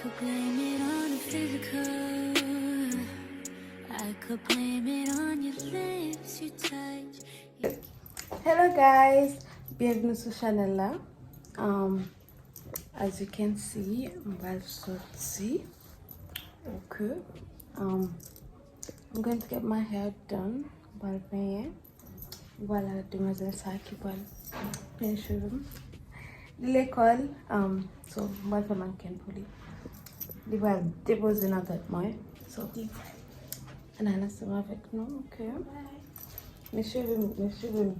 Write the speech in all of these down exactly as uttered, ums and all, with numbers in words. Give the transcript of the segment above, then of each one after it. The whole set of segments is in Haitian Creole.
Could blame it on the physical. I could blame it on your lips, your touch, your Hello guys, byenveni sou chanèl la. Um, as you can see, m pral soti. Ok. Um, I'm going to get my hair done. M pral penyen. Vwala, demwazèl sa ki pral penyen cheve m. Li lekòl, um, so, m pral fè mannequin pou li. Li pral depoze nan tèt mwen. So, ann al ansanm avèk nou, ok? Men cheve m, men cheve m.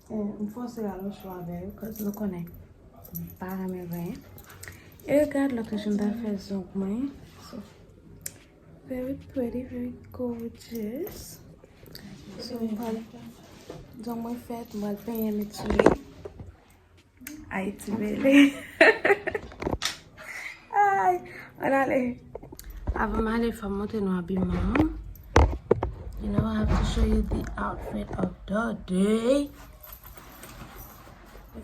Eh, m fòse al ancho avè yo, 'cause nou konnen m pa renmen vanyen. E gad lòt jou m t al fè zong mwen. So, very pretty, very gorgeous. So, m pral, zong mwen fèt, m pral penyen met sou li. Ayiti bèl. Ay, ann ale. Avan m ale, fò m montre nou abiman mwen. You know, I have to show you the outfit of the day.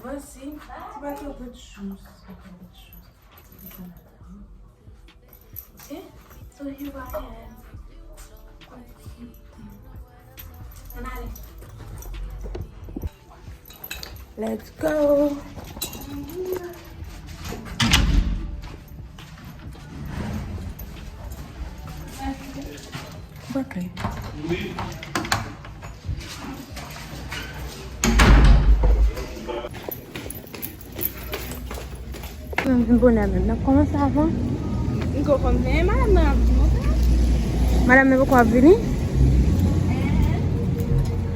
Voici, ti pa t anpil chou. Ok? So here I am. Ann ale. Let's go. Ok. Mwen vin bonè menm. N ap kòmanse avan. M ko konn penyen madanm nan ap di nou sa. Madanm nan poko ap vini?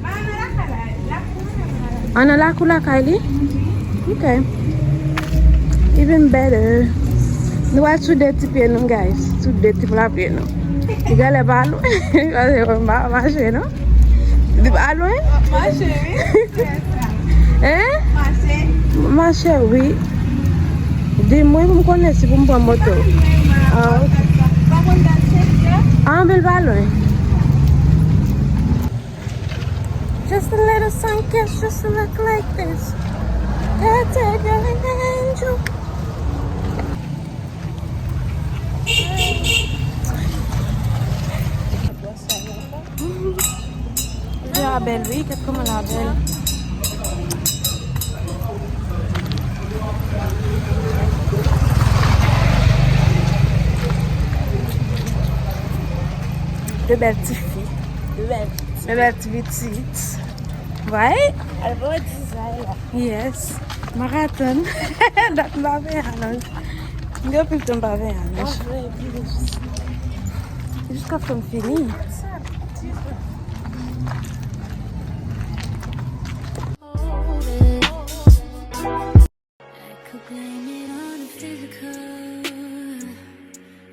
Madanm nan lakay la, lakou madanm nan la. An nan lakou lakay li? Ok. Even better. Nou wè sou de ti pye nou, guys. Sou de ti pla pye nou. Li genlè pa lwen. Paske mwen pa mache, non? Li pa lwen? Mache, wi. Hein? Mache. Mache, wi. Di mwen pou m konnen si pou m pran moto. Ah, ok. Pa konn dat se vre? Ah, anpil pa lwen. Just a little sun kiss, just to look like this. Gotta take an angel. Vye a bèl, wi, gad kòman l a bèl. De bèl ti fi. De bèl ti, de bèl ti pitit. Right? Al bon dizay la. Yes. Maraton. Dat m pa fè alonj. M gen anpil tan m pa fè alonj. Jiskaske m fini. I could blame it on the physical.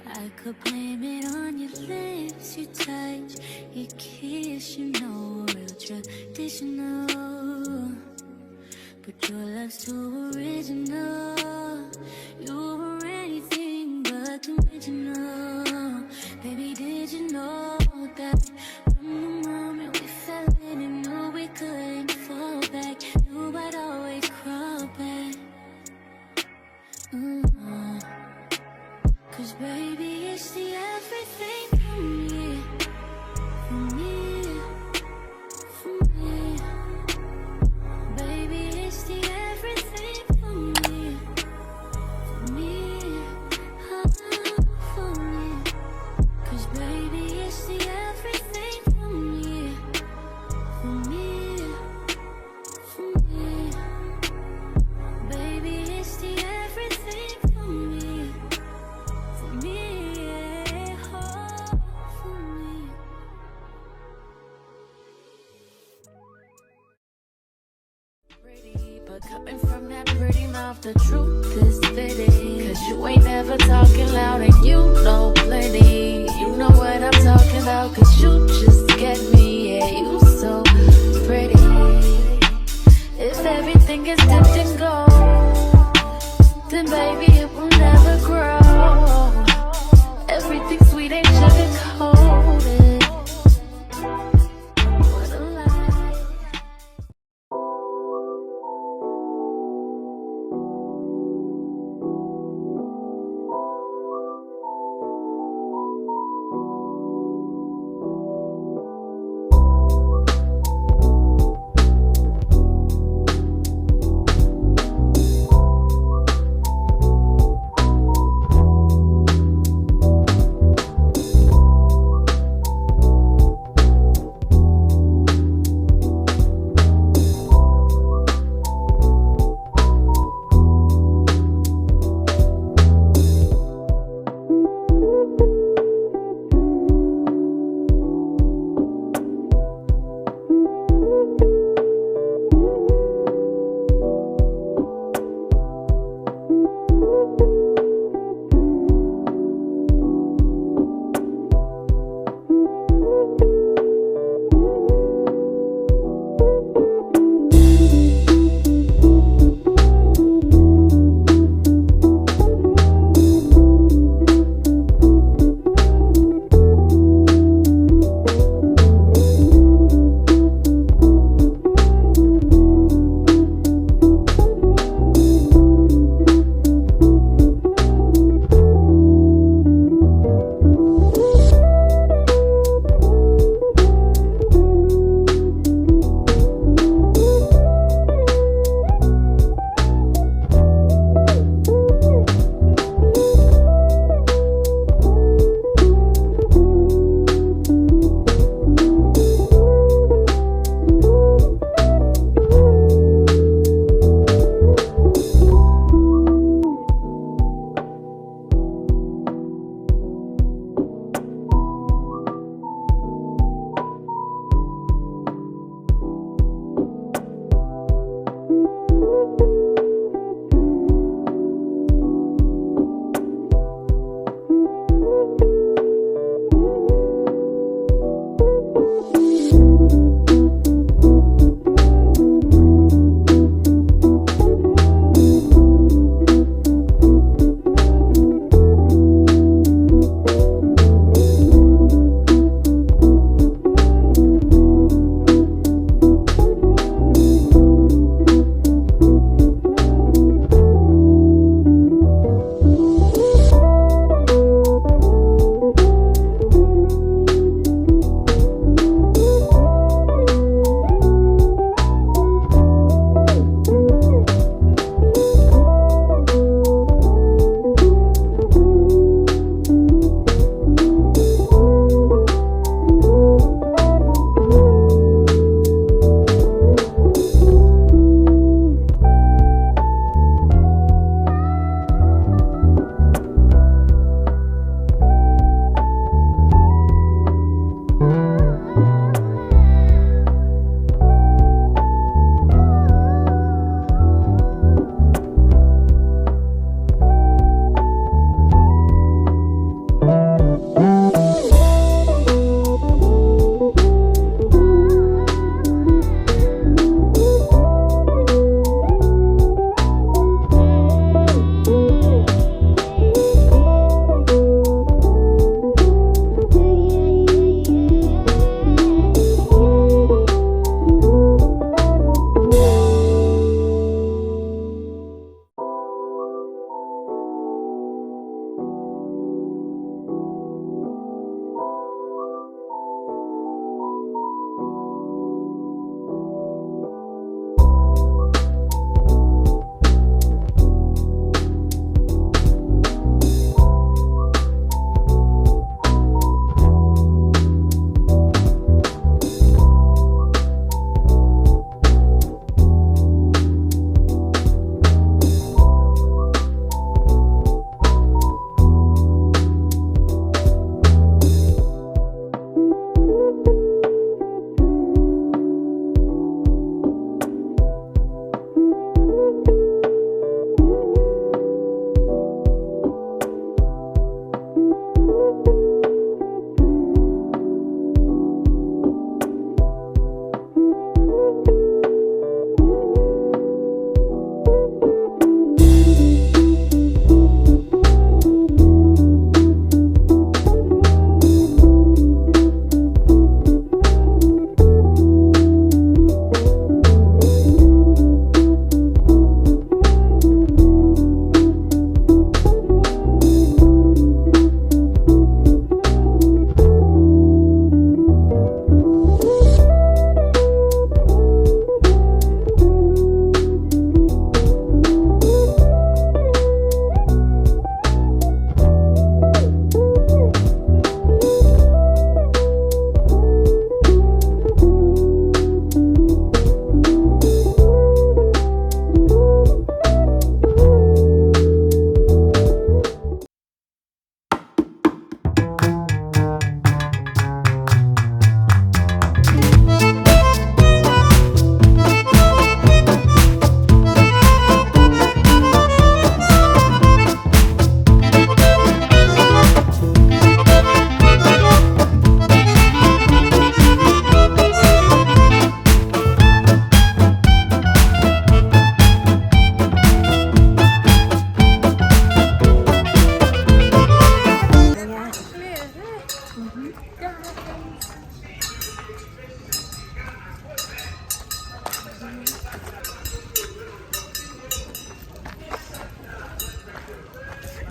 I could blame it on your lips, your touch, your kiss. You know, real traditional. But your love's too original. You were anything but conventional. Baby, did you know that from the moment we fell in, you knew we couldn't fall back? Knew I'd always crawl back. Mm. 'Cause baby, it's the everything for me, for me, for me. Baby, it's the everything for me, for me, oh, for me. 'Cause baby, it's the everything for me, for me. Baby, it's the everything for me. For me, yeah, oh, for me. Pretty, but coming from that pretty mouth, the truth is fitting. 'Cause you ain't never talking loud and you know plenty. You know what I'm talking about, 'cause you just get me, yeah, you so pretty. If everything is dipped in gold, then baby, it will never grow. Everything sweet ain't sugar coated. What a lie.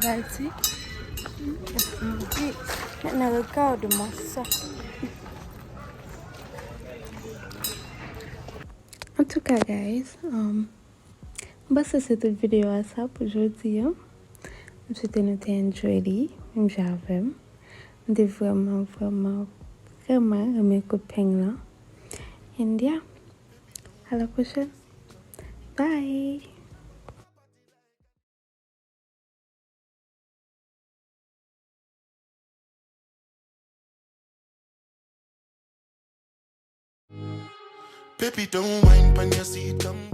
Parti. Maintenant, regarde-moi ça. En tout cas, guys, um, bon, sa se tout videyo a sa pou jodi a. M swete nou te enjoy li, menm jan avè m. M te vrèman, vrèman, vrèman renmen kout peng lan. And yeah, à la prochaine. Bye! Baby, don't mind pan your seat, come